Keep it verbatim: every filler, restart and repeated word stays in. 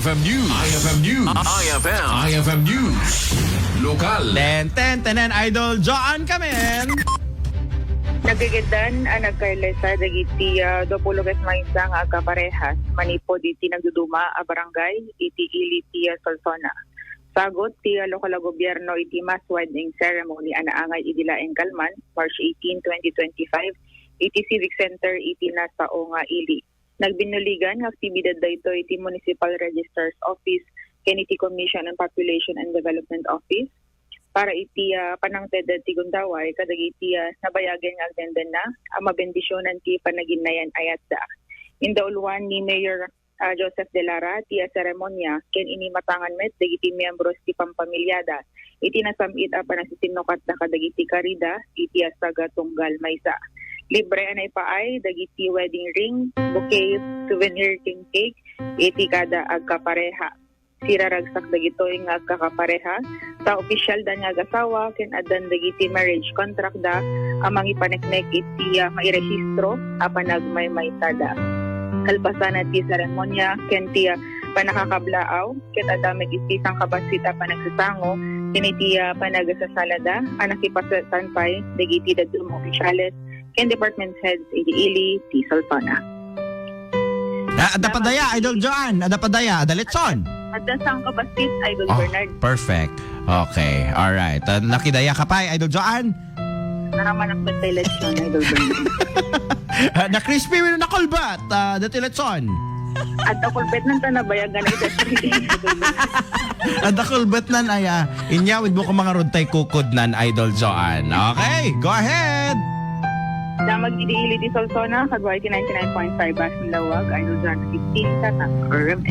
F M News. I F M News. I F M. I F M News. Lokal. Ten, ten, tenen, Idol Joan Camen. Nagigiddan a nagkaylesa dagiti, ah, duapulo ket maysa nga agkaparehas manipud iti nagduduma a barangay iti ili ti, ah, Solsona. Sagut ti, ah, lokal a gobierno iti mass wedding ceremony a naangay idi laeng kalman, March eighteen, twenty twenty-five, iti Civic Center iti nasao nga ili. Nagbinnuligan nga aktibidad daytoy iti Municipal Register's Office ken iti Commission on Population and Development Office para iti, ah, panangted ti gundaway kadagiti, ah, nabayagen nga agdendenna a mabendisionan ti panaginnayan a yatda. Indauluan ni Mayor, ah, Joseph De Lara ti, ah, seremonia ken inimatangan met dagiti miyembros ti pampamilyada iti nasam-it a panagsisinnukatda kadagiti karida iti asaga tunggal maysa. Libre a naipaay dagiti wedding ring, bouquet, souvenir ken cake iti kada agkapareha. Siraragsak dagitoy nga agkakapareha ta opisyalda nga agasawa ken addan dagiti marriage contractda a mangipaneknek iti, ah, mairehistro a panagmaymaytada. Kalpasan ti seremonia ken ti, ah, pannakakablaaw, ket adda met iti sangkabassit a panagsasango ken iti, ah, panagasasalada a nakipasasan pay dagiti dadduma a opisyales ken department heads iti ili ti Solsona. Ah, adda pa daya, Idol Joan. Adda pa daya, adda letson. Adda sangkabassit, Idol Oh, Bernard. Perfect. Okay. All right. Ah, nakidaya ka pay, Idol Joan? Naraman ako sa election, Idol Bernard. Ah, na crispy wenno na kulbet, ah, dati letson. Adda kulbetnan ta nabayagan na ita. Adda kulbetnan, aya. Inyawid mo ko mga rudtay kukudnan, Idol Joan. Okay, go ahead. Damag idi ili di Solsona, kadua iti ninety-nine point five Basing Lawag, Idol Joan fifteen, Tatak, R M N.